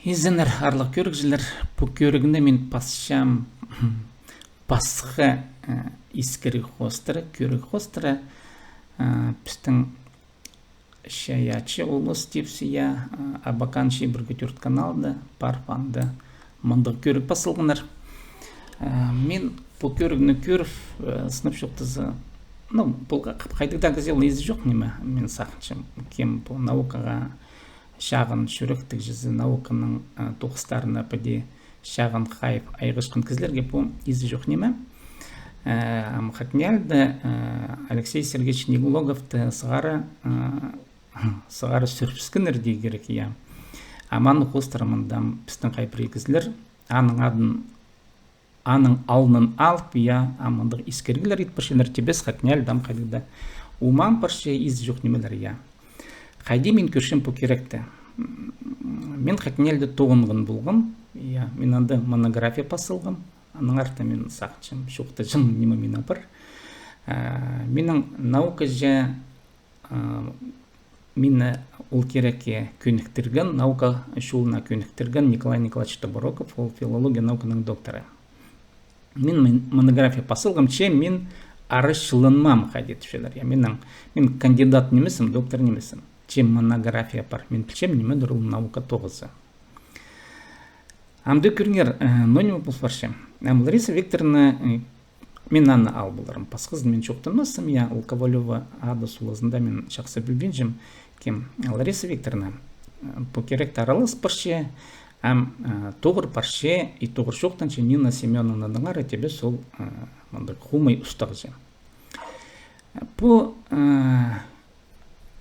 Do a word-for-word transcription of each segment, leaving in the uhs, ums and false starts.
Изеннер, аарлығ кӧрігҷілер, пу кӧрігні мин пасчам пасха, э, искіріг хоостыра, кӧріг хоостыра, э, пістің Чайаачы улус тіпче, я, э, Абакан чибіргі тӧрт каналда, пар анда мындағ кӧріг пас салғаннар. Э, мин пу кӧрігні кӧріп, э, сынап чоохтаза, ну, пу ха-, хайдағ даа кізее ол изі чох ниме, мин сағынчам, кем пу наукаға чағын чӱректіг чізе, науканың, э, тоғыстарына піди чағын хайып айғасчатхан кізілерге пу изі чох ниме. Э, ам ХакНИИЯЛИ-да, э, Алексей Сергеевич Нигуловты сығара, э, сығара сӧрібіскеннер дее кирек, я. Ам аның хоостыра мында пістің хай пірее кізілер аның адын, аның алнын алып, я, ам мындағ искіріглер ит парчалар, тибес ХакНИИЯЛИ-да ам хайдағ даа умаан парча, изі чох нимелер, я. Хайди мин кӧрчем пу киректі. М, мин ХакНИИЯЛИ-да тоғынған полғам, я, мин анда монография пас салғам. Аннаңар даа мин сағынчам, чоохтаҷаң ниме минің пар. А, минің наукаҷа, а, мині ол кирекке кӧніктірген, наука чолына кӧніктірген Николай Николаевич Тобороков, ол филология науканың докторы. Мин, мин монография пас салғам, че мин арачыланмаам, хайди тіпчелер. Я, минің, мин кандидат нимеспін, доктор нимеспін. Че монография пар, мин пілчем, нимедір ол наука тоғызы. Амды кӧріңер, э, ноо ниме пол парча. Ам Лариса Викторовна, э, мин аны ал поларым. Пасхазын мин чоохтанмасым, я, ол Ковалёва ады сулазында мин чахсы пілбинчем, кем Лариса Викторовна, э, пу киректі аралас парча, ам, э, тоғыр парча, и тоғыр чоохтанча Нина Семёновнадаңар, тибес ол, э, мындағ хомай устағҷы. Пу, э,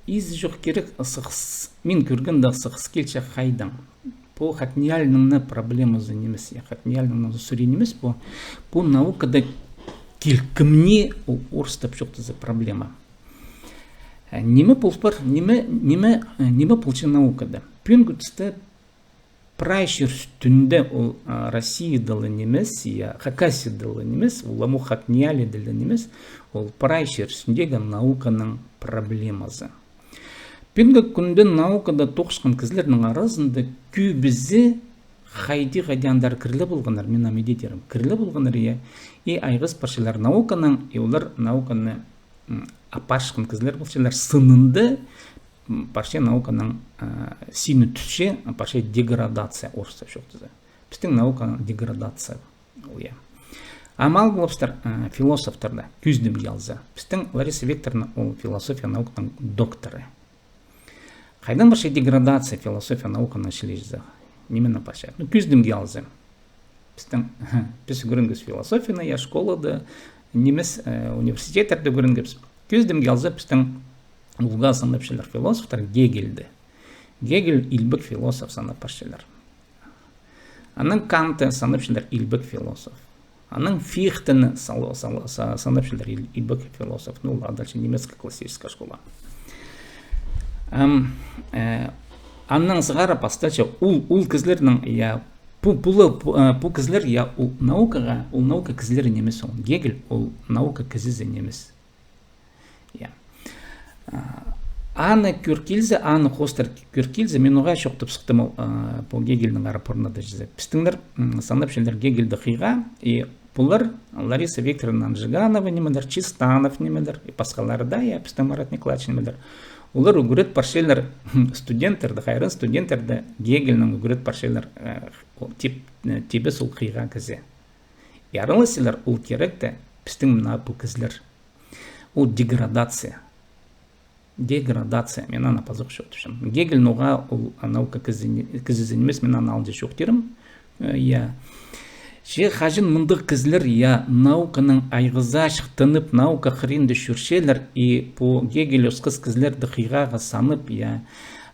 изі чох кирек сығыс, мин кӧргенде сығыс килче хайдаң. Пу ХакНИИЯЛИ-ның на проблемазы нимес, я, ХакНИИЯЛИ-ның на сурии нимес, пу, пу наукада килкімні ол орыстап чоохтаза проблема. Э, ниме пол пар, ниме, ниме, э, ниме полча наукада? Пӱӱнгі туста прай чир ӱстӱнде ол, а, Россияда ла нимес, я, Хакасияда ла нимес, ол ам ХакНИИЯЛИ-да ла нимес, ол прай чир ӱстӱндегі науканың проблемазы. Пӱӱнгі кӱнде наукада тоғысчатхан кізілернің аразында кӧбізі хайди-хайди андар кірле полғаннар, мин ам иди тирім, кірле полғаннар, я, и айғас парчалар науканаң, и олар науканы, м, апарчатхан кізілер полчалар, сынында, м, парча науканың, а, сині тӱсче, парча деградация, орыстап чоохтаза. Пістің науканың деградация, ол, я. Ам ал полыбыстыр, а, философтарны кӧзідімге алза. Пістің Лариса Викторовна ол философия науканың докторы. Хайдаң парча деградация философия науканың чіли чізе? Нименең парча? Ну, кӧзідімге алза. Пістің, піс ӱгренгебіс философияны, я, школада, нимес, э, университеттерде ӱгренгебіс. Кӧзідімге алза, пістің улуғ санапчалар философтар Гегельді. Гегель илбек философ санап парчалар. Анаң Кантты санапчалар илбек философ. Анаң Фихтені сал-, сал-, са-, санапчалар ил-, илбек философ. Ну, ол дальше немецкая классическая школа. Ам, э, анаң сығара пастапча ол, ол кізілернің, я, пу, пу ла, пу, э, пу кізілер, я, ол наукаға, ол наука кізілері нимес ол. Гегель ол наука кізізі нимес. Я. А, аны кӧр килзе, аны хоостыра кӧр килзе, мин уғаа чоохтап сыхтым ол, а, пу Гегельнің арапорынада чізе. Пістіңнер, м, санапчалар Гегельді хыйға, и пулар, Лариса Викторовна Анжиганова нимелер, Чистанов нимелер, и пасхалары даа, я, пістің Марат Николаевич нимелер. Олар ӱгрет парчалар студенттерді, хайран студенттерді, Гегельнің ӱгрет парчалар, э, ол тип-, э, тибес ол хыйға кізі. И араласчалар ол киректі пістің мына пу кізілер. Ол деградация. Деградация. Мин аны пазох чоохтапчам. Гегель ноға ол наука кізі-, кізізі нимес, мин аны алынҷа чоохтирым. Э, я. Че хаҷан мындағ кізілер, я, науканаң айғаза чыхтанып, наука хыринда чӧрчелер, и пу Гегель осхас кізілерді хыйғаға санап, я,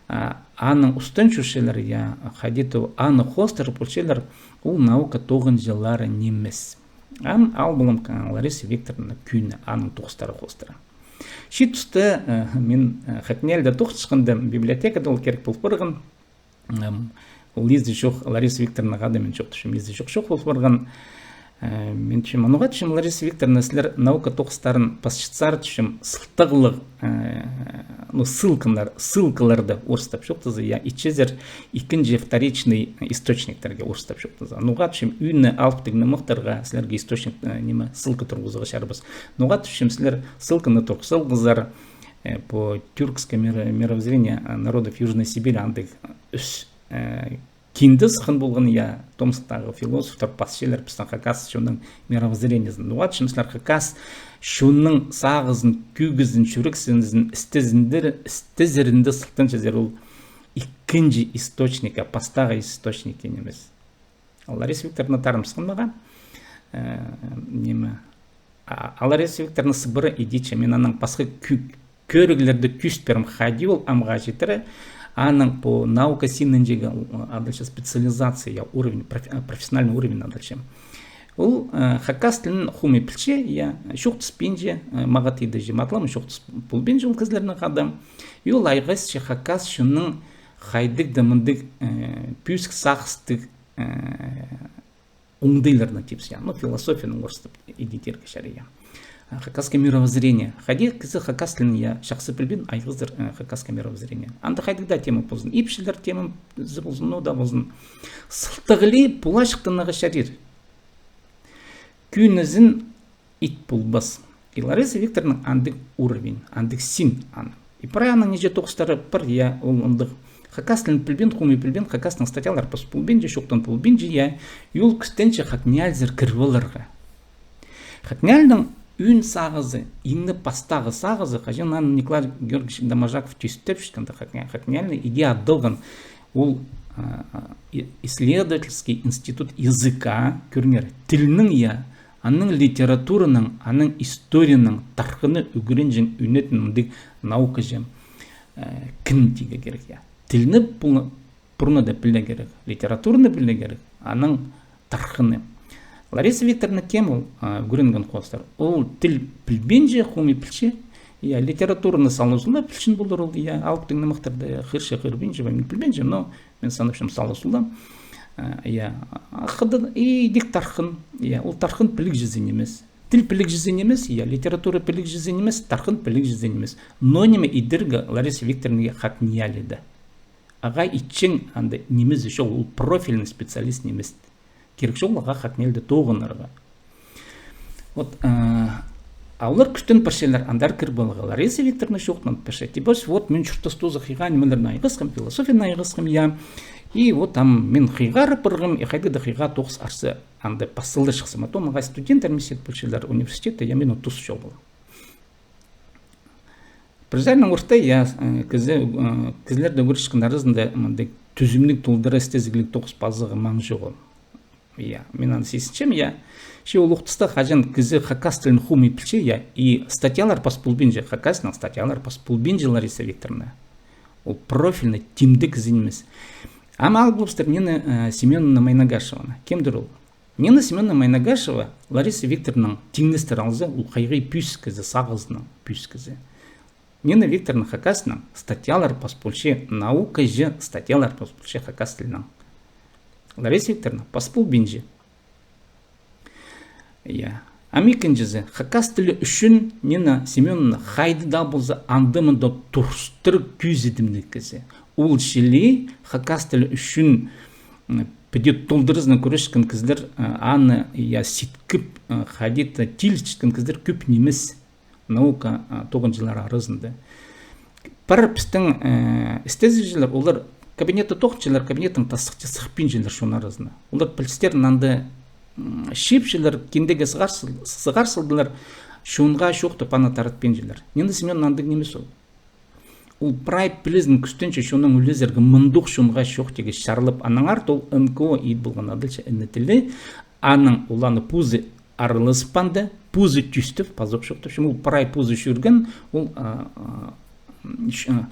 а, аның устан чӧрчелер, я, хайди-да аны хоостыра полчалар, ол наука тоғынҷылары нимес. Ам ал полам Лариса Викторовна кӧні, аның тоғыстары хоостыра. Че туста, э, мин, э, ХакНИИЯЛИ-да тоғынчатханда библиотекада ол кирек пол парған. Ам, ол изі чох, Лариса Викторовнаға даа мин чоохтапчам, изі чох, чох пол парған. Э, мин тіпчем, ноға тіпчем, Лариса Викторовна, сірер наука тоғыстарын пасчатсар, тіпчем, сылтағлығ, э, ну, ссылкалар, ссылкаларды орыстап чоохтаза, я, итчезер ікінҷі, вторичный источниктерге орыстап чоохтаза. Ноға тіпчем, ӱні алыптығ нымахтарға сірерге источник, э, ниме, ссылка турғызарға чарабас. Ноға тіпчем, сірер ссылканы турғыс салғазар, э, по тюркское миро-, мировоззрение, э, народов Южной Сибири, андағ ӱс, э, кинде сыххан полған, я, Томсктағы философтар, пасчылар, пістің хакас чонның мировоззрениезін. Ноға тіпчем, сірер хакас чонның сағызын, кӧгізін, чӱрексінізін істезіңдер, істезерінде сылтанчазар ол ікінҷі источникке, пастағы источникке нимес. Лариса Викторовна тарым сыххан мағаа, э, ниме, а, а Лариса Викторовна сыбыра идӧк, че мин аның пасха кӧ-, кӧріглерді кӧзіт пирем, хайди ол амға читіре, аның по наука синінҷегі, а, адалча специализация, я, уровень, проф-, а, профессиональный уровень адалча. Ол, э, хакас тілін хомай пілче, я, чоохтаспинча, э, мағат иді же, матап ла чоохтас полбинча ол кізілернең хада. И ол айғасча хакас чонның хайдағ-да мындағ, э, пӧзік сағыстығ, э, оңдайларны тіпче, ну, философияны орыстап идӧк тирге чарир, я. А, хакасское мировоззрение. Хайди кізі хакас тілін, я, чахсы пілбин, айғазар, э, хакасское мировоззрение. Анда хайдағ-да тема ползын, ипчілер темазы ползын, ну даа ползын. Сылтағлығ поларҷыхтанарға чарир. Кӧнізін ит полбас. И Лариса Викторовна андағ уровень, андағ син аны. И прай аның нинҷе тоғыстары пар, я, ол андағ хакас тілін пілбин, хомай пілбин, хакастың статьялар пас полбинча, чоохтан полбинча, я, и ол кӱстенче ХакНИИЯЛИзар кір поларға. ХакНИИЯЛИның ӧӧн сағызы, иң пастағы сағызы, хаҷан аны Николай Георгиевич Доможаков тӧстепчеткенде, ХакНИИЯЛИ, ХакНИИЯЛИ иди адалған, ол, а, а, и-, исследовательский институт языка, кӧріңер, тілнің, я, аның литератураның, аның историяның тархыны ӱгренҷең, ӱнетін мындағ наукаҷы, э, кин тирге кирек, я. Тілні пу-, пурнада пілерге кирек, литератураны пілерге кирек, аның тархыны. Лариса Викторовна кем ол, а, ӱгренген хоостар? Ол тіл пілбинче, хомай пілче, я, литератураны сала-сула пілчең полар ол, я, алыптығ нымахтарды хығырча, хығырбинча ба, мин пілбинчем, но мин санапчам, сала-сула. Э, я, а хада идӧк тархын, я, ол тархын пілігҷізі нимес. Тіл пілігҷізі нимес, я, литература пілігҷізі нимес, тархын пілігҷізі нимес. Но ниме идерге Лариса Викторовнаға ХакНИИЯЛИда? Ағаа итчең анда нимезі чох, ол профильный специалист нимес. Кирек чох ағаа ХакНИИЯЛИда тоғынарға. Вот, а, а олар кӱстен парчалар андар кір поларға. Лариса Викторовна чоохтанып парча. Типа, вот, мин чуртас тооза хыйға нимелерні айғасхам, философияны айғасхам, я. И вот ам мин хыйға парғам, и хайди-да хыйға тоғыс арса анда пасталчатхам. А то мағаа студенттер мисет полчалар университетте, я, мин тус чоғыл. Пір саринаң орта, я, э, кізі, э, кізілерді ӱгретчеткен аразында мындағ тӱзімніг толдыра істезігліг тоғыс пазығы маң чоғыл. Я, мин аны сизінчем, я. Че ол ох туста хаҷан кізі хакас тілін хомай пілче, я, и статьялар пас полбинча, хакаснаң статьялар пас полбинча Лариса Викторовна. Ол профильный, тимдіг кізі нимес. Ам ал полыбыстыр Нина, э, Семёновна Майнагашеваны. Кемдір ол? Нина Семёновна Майнагашева Лариса Викторовнаның тиңнестіре алза, ол хайдағ пӧзік кізі, сағызынаң пӧзік кізі. Нина Викторовна хакаснаң статьялар пас полча, наукаҷы статьялар пас полча хакас тілінең. Лариса Викторовна пас полбинча. Я. Ам ікінҷізі, хакас тілі ӱчӱн Нина Семёновна хайди даа полза анда-мында турыстығ кӧзідімніг кізі. Ол чіли хакас тілі ӱчӱн, м, піди толдыразынаң кӱресчеткен кізілер, а, аны, я, ситкіп, а, хайди-да тилісчеткен кізілер кӧп нимес. Наука, а, тоғынҷылар аразында. Пар пістің, э, істезігҷілер, олар кабинетте тоғынчалар, кабинеттің тастыхча сыхпинчалар чон аразына. Олар пілістерін анда, м, чыыпчалар, киндеге сығар сал-, сығар салдылар, чонға чоохтап аны таратпинчалар. Нина Семёновна андағ нимес ол. Ол прай пілізін кӱстенче чоннаң ӱлезерге, мындох чонға чоохтирға чарлап, аннаңар ол Н К О ит полған адалча іні тілі, аның ол аны позы араласпаанда, позы тӧстеп, пазох чоохтапчам, ол прай позы чӧрген, ол, а, а, ч-, а,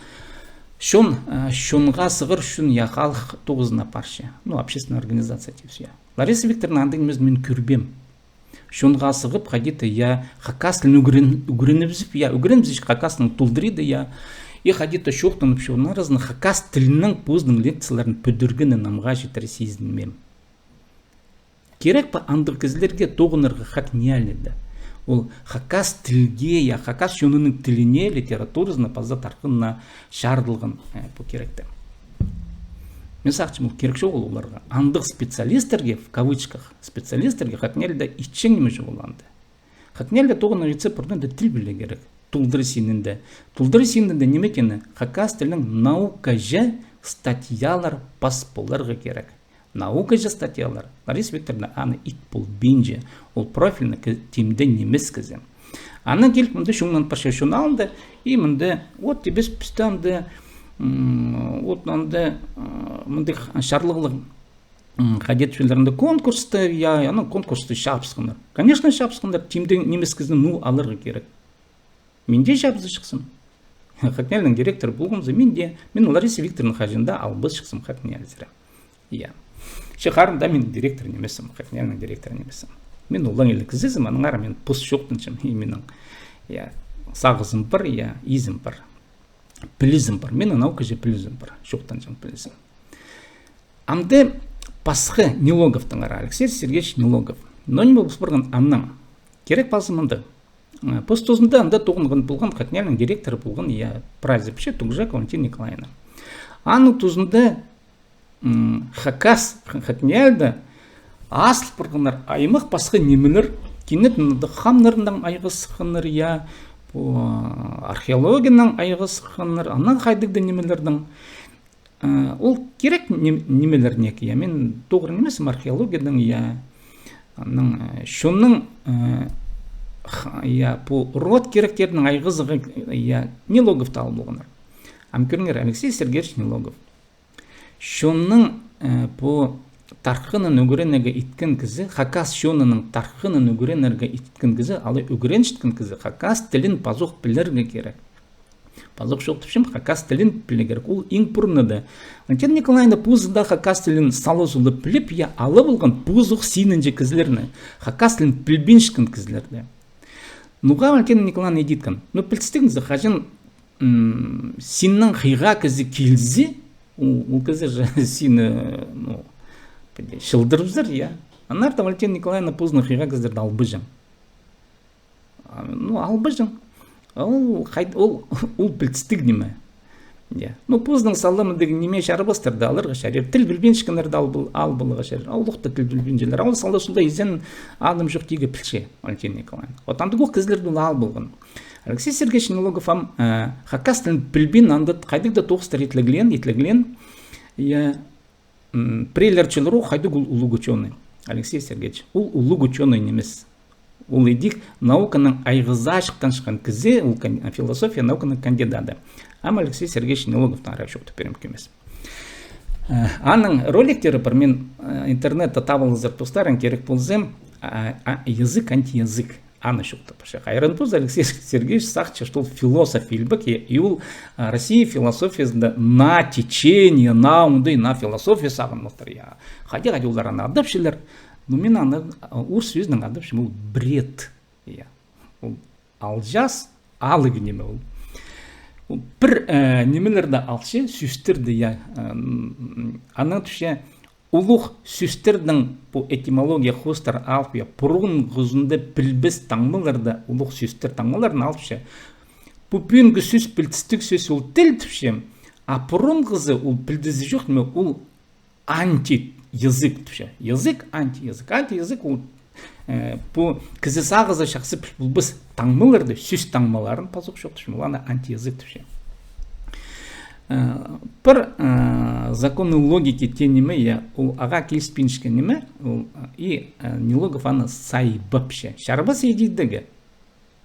чон, а, чонға сығар ӱчӱн, я, халых тоғызына парча. Ну, общественная организация тіпче, я. Лариса Викторовна андағ нимезін мин кӧрбеем. Чонға сығып, хайди-да, я, хакас тілін ӱгрен-, ӱгренібізіп, я, ӱгренібізіп, хакаснаң толдырады, я. И хайди-да чоохтанып, чон аразына хакас тілінең позының лекцияларын пӱдіргені намға читіре сизінмеем. Кирек пе андағ кізілерге тоғынарға ХакНИИЯЛИ-да? Ол хакас тілге, я, хакас чонының тіліне, литературазына паза тархынына чарыдылған, э, пу киректі. Мин сағынчам, ол кирек чоғыл оларға. Андағ специалистерге, в кавычках, специалистерге ХакНИИЯЛИ-да итчең ниме чоғыл анда. ХакНИИЯЛИ-да тоғынарға итсе, пурнада тіл пілерге кирек. Толдыра синінде. Толдыра синінде ниме теені? Хакас тілінең наукаҷа статьялар пас поларға кирек. Наукаҷа статьялар. Лариса Викторовна аны ит полбинча. Ол профильный ки-, тимде нимес кізі. Анаң киліп, мында чоңнанып парча чон алнында, и мында, вот, тибіс пісте анда, м, вот, анда, м, мындағ чарлығлығ, м, хайди тіпчелер, анда конкурсты, я, анаң конкурсты чабысханнар. Конечно, чабысханнар, тимде нимес кізіні, ну, аларға кирек. Мин дее чабыза чыхсам. ХакНИИЯЛИ-ның директоры полғам за, мин дее, мин Лариса Викторовна хаҷан даа албас чыхсам ХакНИИЯЛИ-зар. Я. Че харында мин директор нимессім, ХакНИИЯЛИ-ның директоры нимессім. Мин олаң іле кізізім, аннаңар мин пос чоохтанчам, и минің, я, сағызым пар, я, изім пар. Пілізім пар. Минің наукаҷа пілізім пар. Чоохтанчам пілізім. Амды пасха Нелоговтаңар, Алексей Сергеевич Нелогов. Но ниме полыс парған аннаң? Кирек пазы мында. Э, пос тузында анда тоғынған полған, ХакНИИЯЛИ-ның директоры полған, я, прай зе пілче, Тугжак Валентина Николаевна. Аның тузында, м, хакас, ХакНИИЯЛИ-да азыл парғаннар аймах пасха нимелер, кинетін хамнарнаң айғасханнар, я, пу, а, археологиянаң айғасханнар, анаң хайдағ-да нимелернең. Э, ол кирек ним-, нимелер неке, я, мин тоғыр нимессім археологиядаң, я, анаң, э, чонның, э, х-, я, пу род киректернең айғазарға, я, Нелоговты алып алғаннар. Ам кӧріңер, Алексей Сергеевич Нелогов. Чонның, э, пу тархынын ӱгренерге иткен кізі, хакас чонының тархынын ӱгренерге иткен кізі, алай ӱгренчеткен кізі, хакас тілін пазох пілерге кирек. Пазох чоохтапчам, хакас тілін пілерге кирек. Ол иң пурнада. Валентина Николаевна позы даа хакас тілін сала-сула піліп, я, алып алған позох синінҷе кізілерні, хакас тілін пілбинчеткен кізілерні. Ноға Валентина Николаевна идеткен? Ну, пілдістіг зе, хаҷан, м, синнең хыйға кізі килзе, ол, ол кізі же сині, ну, піди, чылдырыбызар, я. Аннаңар даа Валентина Николаевна позының хыйға кізілерді албаҷаң. А, ну, албаҷаң. Ол хайд-, ол, ол пілдістіг ниме. Я. Ну, позының саламындағ ниме чарабастарды аларға чарир. Тіл пілбинчеткеннерді алып ал-, алып аларға чарир. А улуғ та тіл пілбинчелер. А ол сала-сула изен адам чох тигі пілче, Валентина Николаевна. Вот андағ ох кізілерді ол алып алған. Алексей Сергеевич Нелогов ам, э, хакас тілін пілбин, анда хайдағ-да тоғыстар итлеглен, итлеглен. Я, м, пірелер чылыр, о, хайдағ ол улуғ учёный. Алексей Сергеевич, ол улуғ учёный нимес. Ол идӧк науканаң айғаза чыхтанчатхан кізі, ол кан-, философия науканың кандидаты. Ам Алексей Сергеевич Нелоговтаңар чоохтап пирем кӧмес. Э, аның роликтері пар, мин, э, интернетте таап аларзар, постарың кирек полза, а, а, «Язык, антиязык». Аны чоохтап парча. Хайран пос, Алексей Сергеевич сағынча, что ол философ илбек, и, и ол, а, Россия философиязында наа течение, наа оңдай, наа философия сағынмастар, я. Хайди, хайди олар аны адапчалар. Но мин аны, а, орыс сӧзінең адапчам, ол бред. Я. Ол алҷаас, алығ ниме ол. Ол пір, э, нимелерді алча, сӧстерді, я, э, м, анаң тіпче, улуғ сӧстернің пу этимология хоостыра алып, я, пурунғызында пілбес таңмаларды, улуғ сӧстер таңмаларын алып, я. Пу пӱӱнгі сӧс, пілдістіг сӧс, ол тіл тіпче, а пурунғызы ол пілдізі чох ниме, ол антиязык тіпче. Язык, антиязык. Антиязык ол, э, пу кізі сағызы чахсы піл полбас таңмаларды, сӧс таңмаларын пазох чоохтапчам, ол аны антиязык тіпче. Э, пір, э, законы логики теен ниме, я, ол ағаа киліспинчеткен ниме, ол, э, и, э, Нелогов аны сайбапча. Чарабас идейдегі.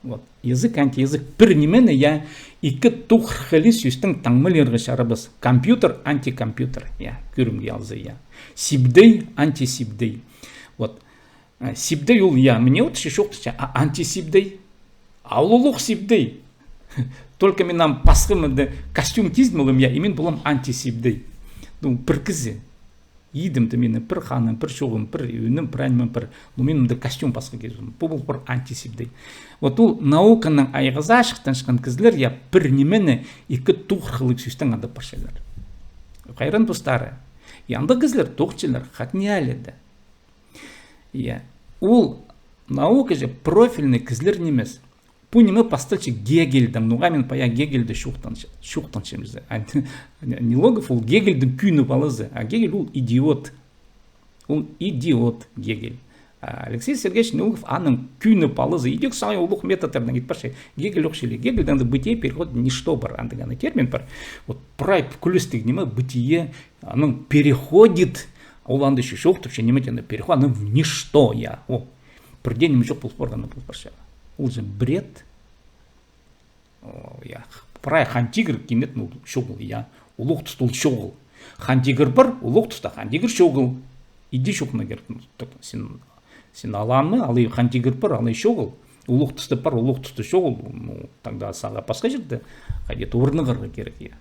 Вот. Язык, антиязык. Пір нимені, я, ікі тоғырхылығ сӧстең таңмалирға чарабас. Компьютер, антикомпьютер. Я, кӧрімге алза, я. Сибдей, антисибдей. Вот. Э, сибдей ол, я, мына вот чоохтапча, а антисибдей. А ол улуғ сибдей. Только мин ам пасха мында костюм кизіп алам, я, и мин полам антисибдей. Ну, пір кізі. Идімде минің пір ханым, пір чоғым, пір ӧӧнім, пір аньмам, пір. Ну, мин мында костюм пасха кизіп алам. Пу пол пір антисибдей. Вот ол науканаң айғаза чыхтанчатхан кізілер, я, пір нимені ікі тоғырхылығ сӧстең адап парчалар. Хайран постары. И андағ кізілер тоғынчалар ХакНИИЯЛИ-да. Я. Ол наука же профильный кізілер нимес. Пу ниме пасталча Гегельдең, ноға мин пая Гегельді чоохтанчам, чоохтанчам. Нелогов ол Гегельдің кӧні палазы, а Гегель ол идиот. Ол идиот Гегель. А Алексей Сергеевич Нелогов аның кӧні палазы. Идӧк сағай улуғ методтарнаң ит парча. Гегель ох чіли. Гегельдең анда бытие переходит в ничто пар. Андағ ана термин пар. Вот прай кӱлістіг ниме бытие, аның переходит. Ол анда чоохтапча, ниме теені переход, аның в ничто, я. О, пірдее ниме чох пол парған, пол парча. Ол же бред. О, я. Прай Хан Тигір кинетін ол чоғыл, я. Улуғ туста ол чоғыл. Хан Тигір пар, улуғ туста Хан Тигір чоғыл. Иди чоохтирға кирек. Син, син алаң ма, алай Хан Тигір пар, алай чоғыл. Улуғ туста пар, улуғ туста чоғыл. Ну, тогда сағаа пасха чирде хайди-да орнығарға кирек, я.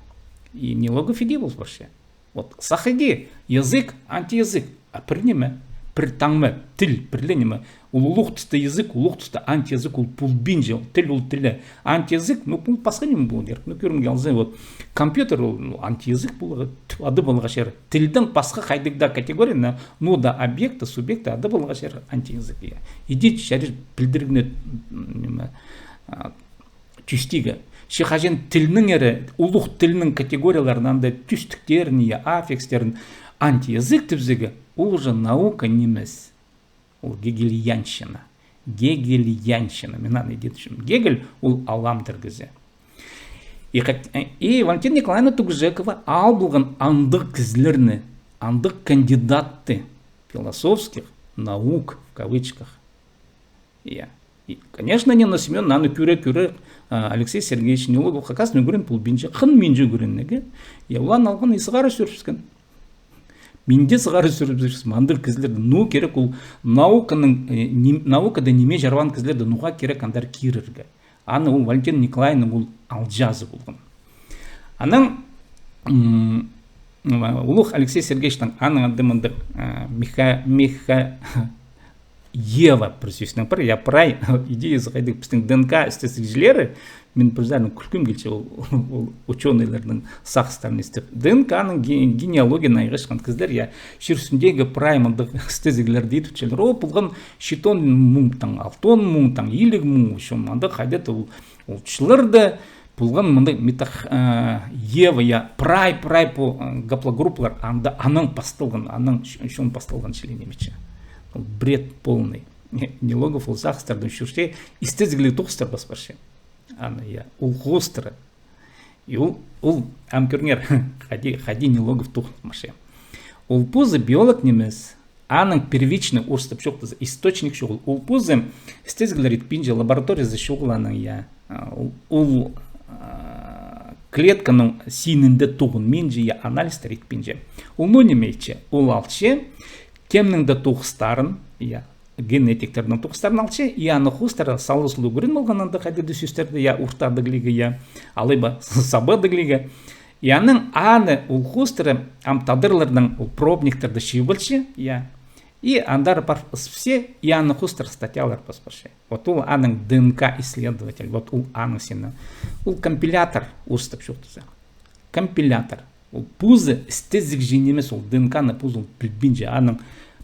И Нелогов иди пол парча. Вот сағаа иди, язык, антиязык. А пір ниме, пір таңма, тіл, пір ле ниме. Ол улуғ туста язык, улуғ туста антиязык, ол полбинча, тіл ол тіл. Антиязык, ну, пу пасха ниме поларға кирек. Ну, кӧрімге алза, вот, компьютер ол, ну, антиязык поларға, т-, адап аларға чарир. Тілдең пасха хайдағ даа категорияны, ну да, объекті, субъекті адап аларға чарир антиязык, я. Иди чарир пілдірігні, м, ниме, а, тӧстирге. Че хаҷан тілнің ері, улуғ тілнің категорияларын, анда тӧстіктерін, я, аффикстерін антиязык тіпчезің, ол уже наука нимес. Ол гегельянщина. Гегельянщина. Мин аны иди тіпчем. Гегель ол аламдыр кізі. И хат-, и Валентина Николаевна Тугжекова ал полған андағ кізілерні, андағ кандидатты философских наук, в кавычках. Я. И, конечно, Нина Семёновна аны кӧре-кӧре, а, Алексей Сергеевич Нелогов хакаснаң ӱгрен полбинча, хынминча ӱгренерге. Я, ол аны алған и сығара сӱрібіскен. Мин дее сығара сӱрібіскем андағ кізілерні. Ну, кирек ол науканың, э, ним-, наукада ниме чарабаан кізілерні, ноға кирек андар кирерге. Аны ол Валентина Николаевнаның ол алҷазы полған. Анаң, м, улуғ Алексей Сергеевичтің аның ады мындағ, а, Миха-, Миха-, Ева пір сӧснең пар, я, прай идеязы хайдағ пістің ДНК істезігҷілері, мин пір саринаң кӱлкім килче ол, ол учёныйларның сағыстарын истіп. ДНК-ның ге-, генеалогияны айғасчатхан кізілер, я, чир ӱстӱндегі прай мындағ істезіглерді итчелер. О, полған читон муң таң, алтон муң таң, илиг муң, в общем, анда хайда-да ол, ол чылларда полған мындағ митох-, э, Ева, я, прай, прай пу, э, гаплогруппалар анда, анаң пасталған, анаң ч-, чон пасталған чіли ниме чи. Ол бред полный. Нелогов ол сағыстардаң чӧрче, истезігліг тоғыстар пас парча. Аны, я, ол хоостыра. И ол, ол, ам кӧріңер, хайди, хайди Нелогов тоғынып парча. Ол позы биолог нимес, аның первичный, орыстап чоохтаза, источник чоғыл. Ол позы істезіглер итпинче, лабораториязы чоғыл аның, я. А, ол, ол, а, клетканың синінде тоғынминча, я, анализтер итпинче. Ол ноо ниме итче? Ол алча кемнің дее тоғыстарын, я, генетиктернің тоғыстарын алча, и аны хоостыра, салызылығ ӱгрен полған анда хайдағ-да сӧстерді, я, уртадығлиға, я, алай ба сабадығлиға. И анаң аны ол хоостыра ам тадарларның ол пробниктерді чыып алча, я. И андар пар ыс пісче, и аны хоостыра статьялар пас парча. Вот ол аның ДНК исследователь, вот ол аның сині. Ол компилятор, орыстап чоохтаза. Компилятор. Ол позы істезігҷі нимес, ол ДНК-ны позы ол пілбинче, аның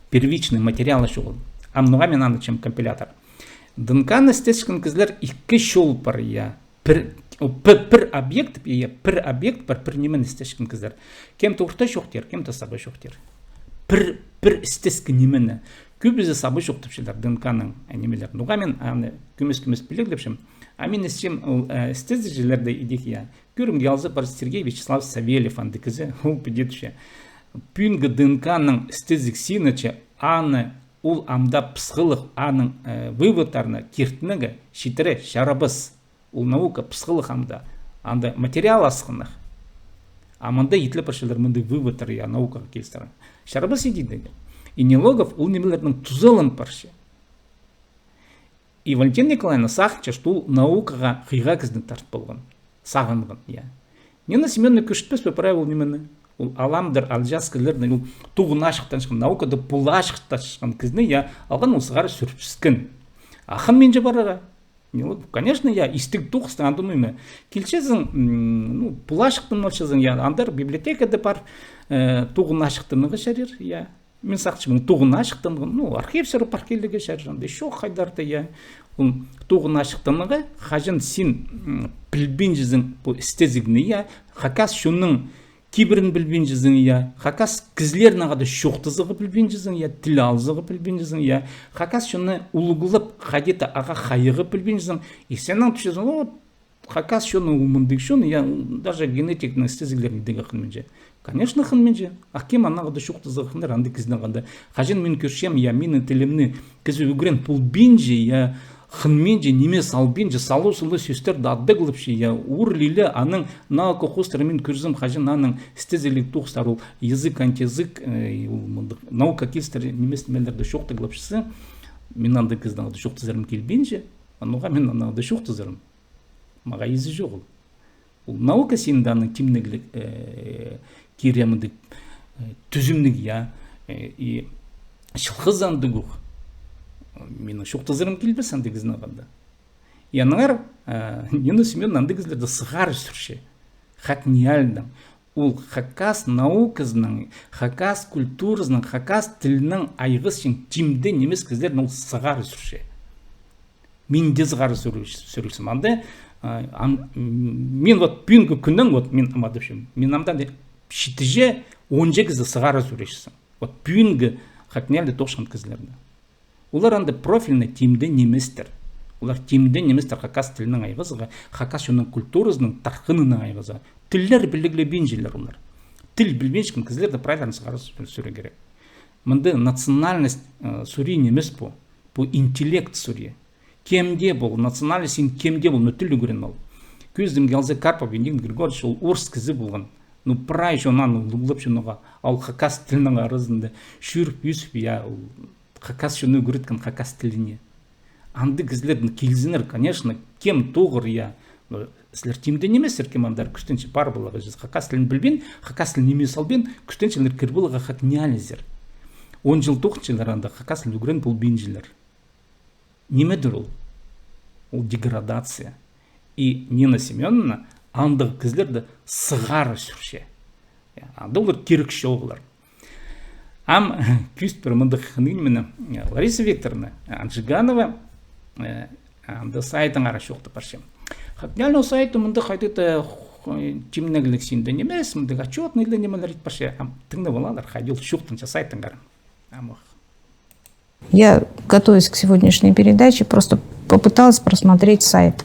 первичный материалы чоғыл. Ам ноға мин аны тіпчем компилятор. ДНК-ны істесчеткен кізілер ікі чол пар, я. Пір, о, пі-, пір объект, я, пір объект пар, пір нимені істесчеткен кізілер. Кем-то орта чоохтир, кем-то саба чоохтир. Пір, пір істеске нимені. Кӧбізі саба чоохтапчалар ДНК-ның, э, нимелер. Ноға мин аны кӧмес-кӧмес піліглепчем. А мин ісчем ол, э, істезігҷілерді идӧк, я. Кӧрімге алза пар Сергей Вячеславович Савельев андағ кізі, ол піди тіпче. Пӱӱнгі ДНК-ның істезіг синінҷе аны ол амды пысхалығ, аның, э, выводтарына киртінерге читіре чарабас. Ол наука пысхалығ амды. Анда материал асхынах. А мында итлеп парчалар мындағ выводтар, я, наукаға килістірген. Чарабас иди дее. И Нелогов ол нимелернің тузаланып парча. И Валентина Николаевна сағынча, что ол наукаға хыйға кізіні тартып алған. Сағынған, я. Нина Семёновна кӧрчетпес пе прай ол нимені? Ол аламдыр, алҷаас кізілерні, ол тоғын ачыхтанчатхан, наукада пу ла ачыхтанчатхан кізіні, я, алған ол сығара сӱрібіскен. Ахын минче парарға. Не, вот, конечно, я, истіг тоғыстың, анда, ну, ниме. Килчезің, м, ну, пу ла ачыхтанып алчазың, я, андар библиотекада пар, э, тоғын ачыхтанарға чарир, я. Мин сағынчам, ол тоғын ачыхтанған, ну, архивсер пар килерге чарир, анда ещё хайдар-да, я. Ол тоғын ачыхтанарға, хаҷан син, м, пілбинчезің пу істезігні, я, хакас чонның кибірін пілбинчезің, я, хакас кізілернең хада чоохтазарға пілбинчезің, я, тіл алызарға пілбинчезің, я, хакас чонны улуғлап, хайди-да ағаа хайығарға пілбинчезің, и син анаң тӱсчезің, о, хакас чоны ол мындағ чон, я, даже генетикнің істезіглерін идерге хынминча. Конечно, хынминча. А кем анаң хада чоохтазарға хынар, андағ кізінең хада? Хаҷан мин кӧрчем, я, минің тілімні кізі ӱгрен полбинча, я, хынминча, ниме салбинча, салу-сулу сӧстерні адағлапча, я, уур-лиле, анаң наука хоостыра мин кӧрзем, хаҷан аның істезігліг тоғыстар, ол язык, антиязык, э, ол мындағ наука килістіре нимес нимелерді чоохтағлапчазы, мин андағ кізінең хада чоохтазарым килбинче, а ноға мин анаң хада чоохтазарым? Мағаа изі чоғыл. Ол наука синде аның тимнегліг, э, кирі мындағ, э, тӱзімніг, я, э, и чылғызы андағ ох. Минің чоохтазарым килбес андағ кізінең хада. И аннаңар, э, Нина Семёновна андағ кізілерді сығара сӱрче. ХакНИИЯЛИ-даң. Ол хакас науказының, хакас культуразының, хакас тілінің айғасчаң тимде нимес кізілерні ол сығара сӱрче. Мин дее сығара сӱріл-, сӱрілчем. Анда, а, ан-, м, мин вот пӱӱнгі кӱннең, вот мин амадапчам. Мин амды читіҷе, онҷа кізі сығара сӱрілчезің. Вот пӱӱнгі ХакНИИЯЛИ-да тоғынчатхан кізілерні. Олар анда профильный тимде ниместер. Олар тимде ниместер хакас тілінің айғазарға, хакас чонның культуразының тархынының айғазарға. Тіллер піліглебинчелер олар. Тіл пілбинчеткен кізілерді правильно сығара сӱ-, сӱрерге кирек. Мында национальность, э, сӱрии нимес пу. Пу интеллект сӱрии. Кем дее пол, национальность син кем дее пол, но тіл ӱгрен ал. Кӧзідімге алза, Карпов Венедикт Григорьевич, ол орыс кізі полған. Ну, прай чон аны улуғлапча, ноға ол хакас тілінің аразында чӧріп, ӧсіп, я, ол хакас чонны ӱгреткен хакас тіліне. Андағ кізілердең килзіннер, конечно, кем тоғыр, я. Но сірер тимде нимессер, кем андар кӱстенче пар поларға, чізе хакас тілін пілбин, хакас тілін ниме салбин, кӱстенчелер кір поларға ХакНИИЯЛИ-зер. Он чыл тоғынчалар анда, хакас тілін ӱгрен полбинчалар. Нимедір ол? Ол деградация. И Нина Семёновна андағ кізілерді сығара сӱрче. Я, анда олар кирек чоғылар. Ам кӧзіт пирем мындағ ниме, э, Лариса Викторовна Анжиганова, э, анда сайтынаңар чоохтап парчам. ХакНИИЯЛИ-ның сайты мында хайди-да, э, тимнегліг синде нимес, мындағ отчётный ла нимелер ит парча. Ам тыңнап алыңар, хайди ол чоохтанча сайтынаңар. Ам ох. Я, готовясь к сегодняшней передаче, просто попыталась просмотреть сайт.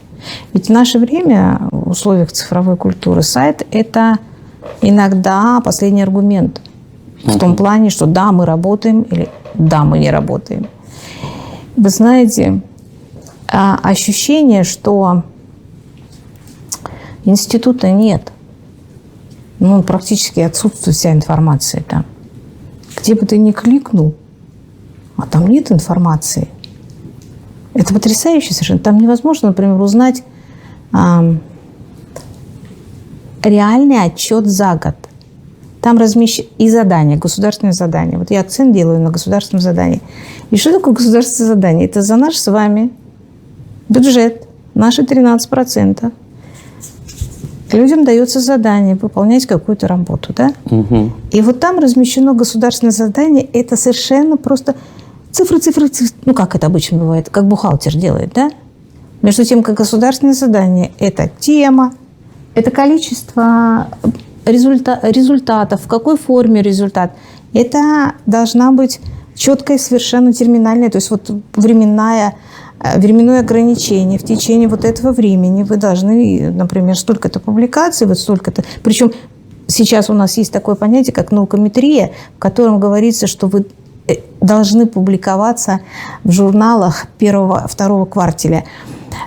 Ведь в наше время в условиях цифровой культуры сайт — это иногда последний аргумент. В том плане, что да, мы работаем, или да, мы не работаем. Вы знаете, а, ощущение, что института нет. Ну, практически отсутствует вся информация там. Где бы ты ни кликнул, а там нет информации. Это потрясающе совершенно. Там невозможно, например, узнать, ам, реальный отчёт за год. Там размещ-, и задания, государственные задания. Вот я акцент делаю на государственном задании. И что такое государственное задание? Это за наш с вами бюджет, наши тринадцать процентов. Людям даётся задание выполнять какую-то работу, да? Мгм. И вот там размещено государственное задание, это совершенно просто цифры, цифры, цифры. Ну, как это обычно бывает, как бухгалтер делает, да? Между тем, как государственное задание — это тема, это количество результа-, результатов, в какой форме результат. Это должна быть чёткая совершенно терминальная, то есть вот временная, э, временное ограничение. В течение вот этого времени вы должны, например, столько-то публикаций, вот столько-то. Причём сейчас у нас есть такое понятие, как наукометрия, в котором говорится, что вы, э, должны публиковаться в журналах первого, второго квартиля.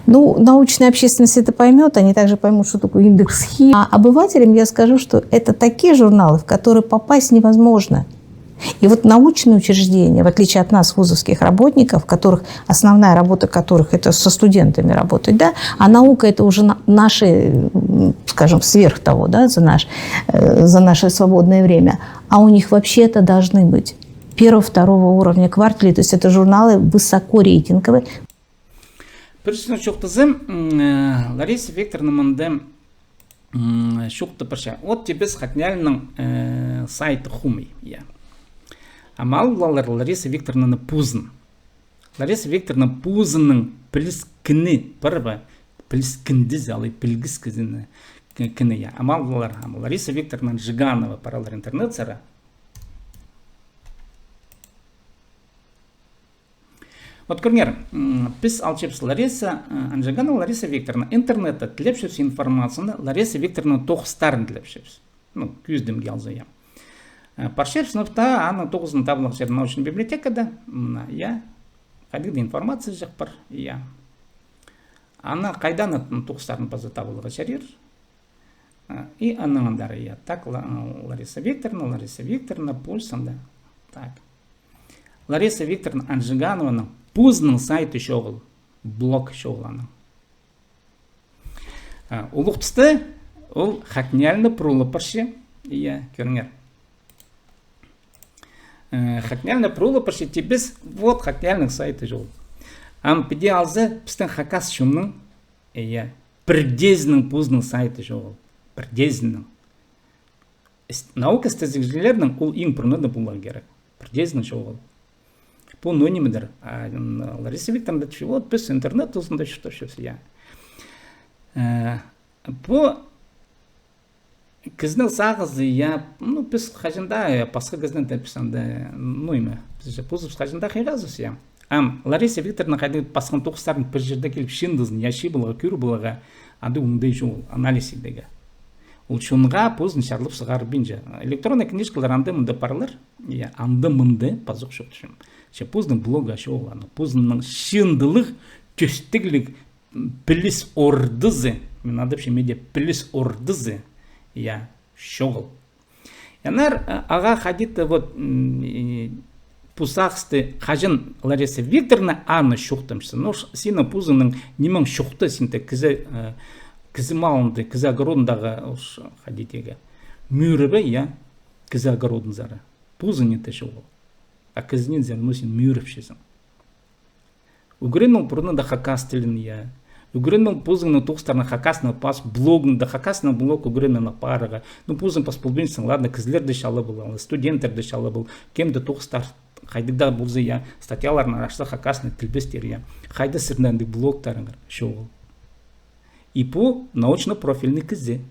Ну, научная общественность это поймёт, они также поймут, что такое индекс хи. А обывателям я скажу, что это такие журналы, в которые попасть невозможно. И вот научные учреждения, в отличие от нас, вузовских работников, которых, основная работа которых — это со студентами работать, да, а наука — это уже на-, наши, м, скажем, сверх того, да, за наш, э, за наше свободное время. А у них вообще-то должны быть первого, второго уровня квартили, то есть это журналы высокорейтинговые. Пір сӧснең чоохтазам, м, э, Лариса Викторовна мында, м, чоохтап парча. Вот тебе ХакНИИЯЛИ-ның, э, сайты хомай, я. Ам алып алар Лариса Викторовнаны позын. Лариса Викторовна позының піліскені пар ба, піліскіндізі, алай пілгіскізі кені, я. Ам алып алар, ам Лариса Викторовна Анжиганова пар алар интернет сари. Вот кӧріңер, м, піс алчабыс Лариса, э, Анжиганова Лариса Викторовна, интернетте тілепчебіс информацияны, Лариса Викторовна тоғыстарын тілепчебіс. Ну, кӧзідімге алза, я. Э, парчабыс, ну, та, аның тоғызын табыларға чарир научный библиотекада, мына, я. Хайдағ-да информация чох пар, я. Аны хайдаң, ну, тоғыстарын паза табыларға чарир. А, и анаң андар, я. Так, Ла-, Лариса Викторовна, Лариса Викторовна, пульс анда. Так. Лариса Викторовна Анжиганованың позының сайты чоғыл, блог чоғыл аның. А, улуғ туста ол ХакНИИЯЛИ-на пурулып парча, я, кӧріңер. Э, ХакНИИЯЛИ-на пурулып парча, тибіс, вот ХакНИИЯЛИ-ның сайты чоғыл. Ам піди алза, пістің хакас чонның, я, пірдеезінің позының сайты чоғыл. Пірдеезінің. Ис-, наука істезігҷілернің ол иң пурнада поларға кирек. Пірдеезінің чоғыл. Пу, ну, нимедір. А, м, Лариса Викторовна тіпче, вот, піс интернет тузында чуртапчабыс, я. Э, пу кізінің сағызы, я, ну, піс хаҷан даа, я, пасха кізінең дее піс анда, ну, ниме, піс же позыбыс хаҷан даа хығазыбыс, я. Ам Лариса Викторовна хайди пасхан тоғыстарын пір чирде киліп чыындызын, я, чыып аларға, кӧріп аларға, анда оңдай чоғыл, анализ идерге. Ол чонға позын чарлап сығарбинча. Электронный книжкалар анда-мында парлар, я, анда-мында пазох чох тіпчем. Че позының блогы чоғыл аның, позының чыындылығ тӧстігліг, м, піліс ордызы, мин адапчам иди піліс ордызы, я, чоғыл. Аннаңар, а, ағаа хайди-да вот, м, и пу сағысты хаҷан Лариса Викторовна аны чоохтапча, ну, ш-, синің позыңның нимең чоохты, син дее кізі, э, кізі малында, кізі огородындағы, ш-, хайди тееге, мӧрібе, я, кізі огородынзар. Позың ниме чоғыл. А кізінеңзер, ну, син мӧрібізің. Ӱгрен ол пурнада хакас тілін, я. Ӱгрен ол позыңның тоғыстарыңны хакаснаң пас, блогыңда хакаснаң блог ӱгрен аны апарарға. Ну, позың пас полбинчазың, ладно, кізілерні чалап ал, студенттерні чалап ал, кем-де тоғыстар, хайдағ даа полза, я, статьяларны араста хакаснаң тілбестер, я. Хайда сірернің андағ блогтарыңар, чоғыл. И пу научно-профильный кізі.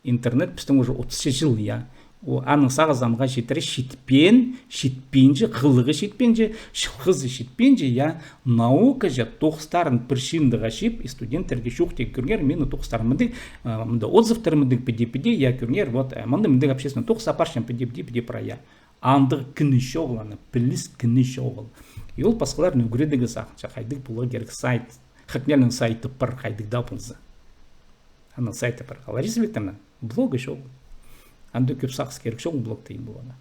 Интернет пістің уже отыс чыл, я. О, аның сағызы амға читіре читпеен, читпинче, хылығы читпинче, чылғызы читпинче, я. Наукаҷа тоғыстарын пір чыындыға чыып, и студенттерге чоохтирға, кӧріңер, минің тоғыстарым мындағ, а, мында отзывтар мындағ, піди, піди, я, кӧріңер, вот, а, мында мындағ общественный тоғыс апарчам, піди, піди, піди, прай, я. Андағ кіні чоғыл, аны піліс кіні чоғыл. И ол пасхаларны ӱгредерге сағынча, хайдағ поларға кирек сайт. ХакНИИЯЛИ-ның сайты пар, хайдағ даа полза. Аның сайты пар. А Лариса Викторовна, блогы чоғыл. Анда кӧп сағыс кирек чоғыл блог тиин поларға.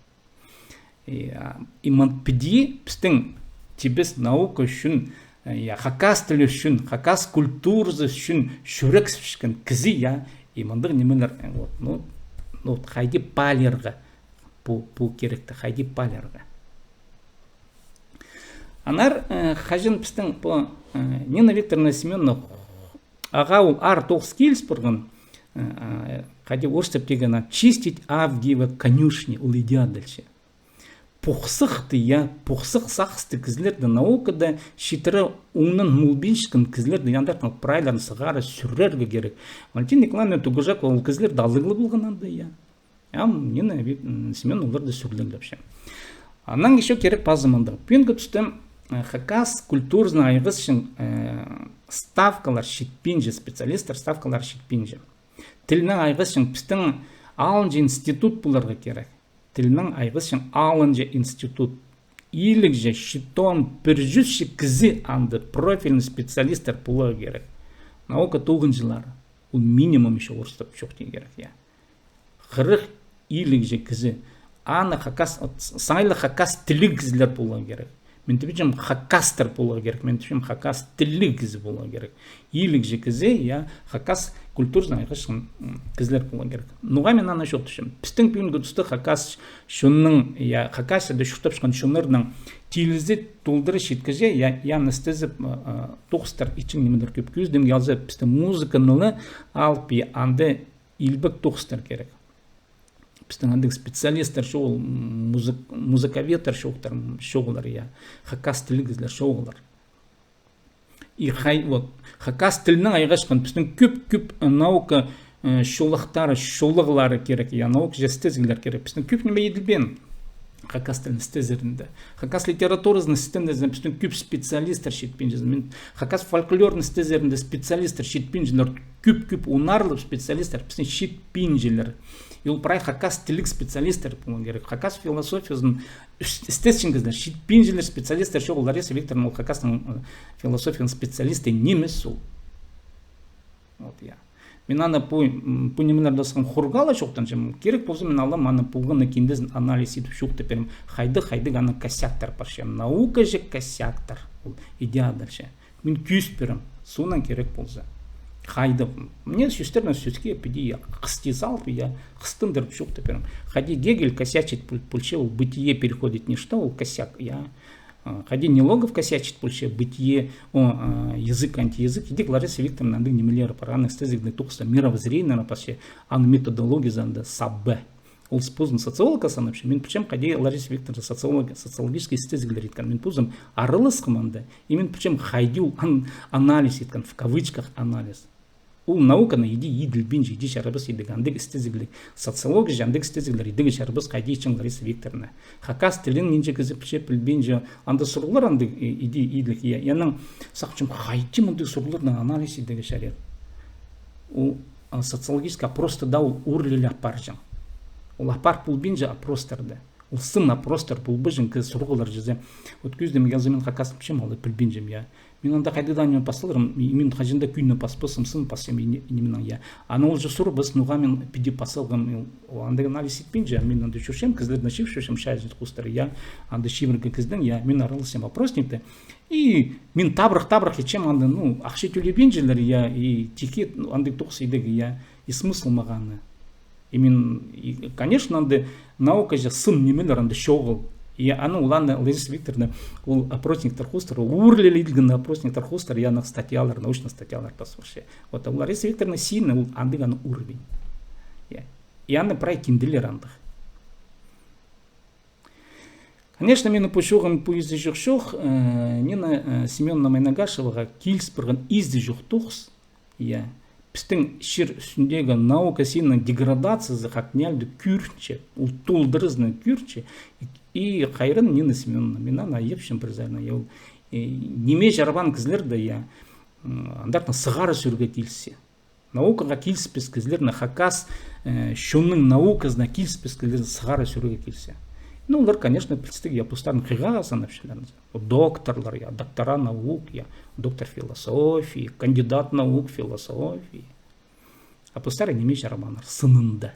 И, а, и мын піди пістің тибіс наука ӱчӱн, э, я, хакас тілі ӱчӱн, хакас культуразы ӱчӱн чӱрексіпчеткен кізі, я, и мындағ нимелер, э, вот, ну, ну, вот, хайди паалирға, пу, пу киректі хайди паалирға. Аннаңар, э, хаҷан пістің пу, э, Нина Викторовна Семёнова, ағаа ол аар тоғыс киліс парған, э, э, хайди орыстап тееге, чистить Авгиевы конюшни, ол иди адалча. Пу сыхты, я, пу сых сағысты кізілерді наукада читіре оңнаң полбинчатхан кізілерді, я, андартын прайларын сығара сӱрерге кирек. Валентина Николаевна Тугужакова ол кізілерді алығлап алған анда, я. Ам Нина Вик-, м, Семёновна оларды сӱрлеглепче. Анаң ещё кирек паза мындағ. Пӱӱнгі туста, э, хакас культуразынаң айғасчаң, э, ставкалар читпинче, специалисттер ставкалар читпинче. Тілнең айғасчаң пістің алынҷа институт поларға кирек. Тілнең айғасчаң алынҷа институт. Илігҷе, читон, пір чӱсче кізі анда профильный специалисттер поларға кирек. Наука тоғынҷылары. Ол минимум ещё орыстап чоохтирға кирек, я. Хырых илігҷе кізі. Аны хакас, от, саңай ла хакас тіліг кізілер поларға кирек. Мин тіпчем, хакастар поларға кирек, мин тіпчем, хакас тіліг кізі поларға кирек. Илігҷе кізі, я, хакас культуразынаң айғасчаң, м, кізілер поларға кирек. Ноға мин аны чоохтапчам? Пістің пӱӱнгі туста хакас чонның, я, Хакасияда чуртапчатхан чоннарның тілізі толдыра читкіҷе, я, я, аны істезіп, ы, ы, тоғыстар итчең нимелер кӧп. Кӧзідімге алза, пістің музыканы ла алып, я, анда илбек тоғыстар кирек. Пістің андағ специалисттер чоғыл, м, музык-, музыковедтер чоохтар, чоғылар, я. Хакас тілліг кізілер чоғылар. И хай-, вот, хакас тілінең айғасхан пістің кӧп-кӧп, э, наука, э, чоллахтары, чоллағлары кирек, я, наука же істезіглер кирек. Пістің кӧп ниме иділбеен хакас тілін істезерінде. Хакас литературазын істезерінде пістің кӧп специалисттер читпинче. Мин хакас фольклорын істезерінде специалисттер читпинчелер, кӧп-кӧп унарлығ специалисттер пістің читпинчелер. И ол прай хакас тілліг специалисттер поларға кирек. Хакас философиязын іс-, істесчең кізілер, читпинчелер, специалисттер чоғыл. Лариса Викторовна ол хакастың, э, философияның специалисті нимес ол. Вот, я. Мин аны пу, м, пу нимелерні сағам хурғала чоохтанчам. Кирек полза, мин алам аны полған на киндезін анализ идіп чоохтап пирем. Хайдағ, хайдағ аны косяктар парча. Наука же косяктар. Ол иди адалча. Мин кӧзіт пирем, соонаң кирек полза. Хайдағ. Мин сӧстернең сӧске піди, я, хысти салып, я, хыстындырып чоохтап пирем. Хайди Гегель косячит пол-, полча, ол «Бытие переходит в ничто», ол косяк, я. А, хайди Нелогов косячит полча, «Бытие», о, а, «Язык, антиязык», идӧк Лариса Викторовна андағ нимелері пар, аның істезігліг тоғыста мировоззрениені пасча, аның методологиязы анда саба. Ол позын социолог санапча. Мин пілчем, хайди Лариса Викторовна социолог, социологический істезіглер иткен. Мин позым араласхам анда. И мин пілчем, хайди ол ан-, анализ иткен, в кавычках анализ. Ол науканы иди иділбинче, иди чарабас идіг, андағ істезіглер. Социология же андағ істезіглер идіг чарабас, хайди итчең Лариса Викторовна. Хакас тілін нинҷе кізі пілче, пілбинче, анда сурығлар андағ, и-, иди иділіг. Я, анаң сағынчам, хайди мындағ сурығларны анализ идіг чарир. Ол, а, социологический опросты даа ол ур ле апарҷаң. Ол апар полбинча опростарны. Ол сын опростар полбаҷаң, кізі сурығлар чізе. Вот кӧзідім, я, за мин хакастың пілчем, алай пілбинчем, я. Мин анда хайдағ даа ниме пас саларым, и мин хаҷан даа кӧні паспасым, сын пасчам, и ни-, нименең, я. Аны ол же сурыбас, ноға мин піди пас салғам, ол андағ анализ итпинче, мин анда чӧрчем, кізілерні чыып чӧрчем, чайзын хостыра, я. Анда чибіргі кізінің, я, мин араласчам опросникте. И мин табырах-табырах итчем анда, ну, ахча тӧлебинчелер, я, и тикет, ну, андағ тоғыс идіг, я, и смысл мағаа аны. И мин, и, конечно, анда наука же сын нимелер анда чоғыл. И аны ол аны Лариса Викторовна, ол опросниктер хостыра, ол ур ле иділген опросниктер хостыра, я, аның статьялар, научный статьялар пас парча. Вот, а Лариса Викторовна син, ол андағ аны уровень. Я. И аны прай кинделер андағ. Конечно, минің пу чоғым пу изі чох чох, э, Нина, э, Семёновна Майнагашеваға киліс парған изі чох тоғыс. Я. Пістің чир ӱстӱндегі наука синнің деградациязы хакнялды кӧрінче, ол толдырызынаң кӧрінче, и, и хайран Нина Семёновна, мин аны айапчам пір саринаң, я, ол, э, ниме чарабаан кізілерді, я, м, андартын сығара сӧрге килісче. Наукаға киліспес кізілерні, хакас, э, чонның науказына киліспес кізілерні сығара сӧрге килісче. Ну, олар, конечно, пілістіг, я, постарын хыйға санапчалар. Докторлар, я, доктора наук, я, доктор философии, кандидат наук философии. А постары ниме чарабааннар, сынында.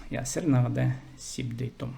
Я, сірернең даа сибдей том.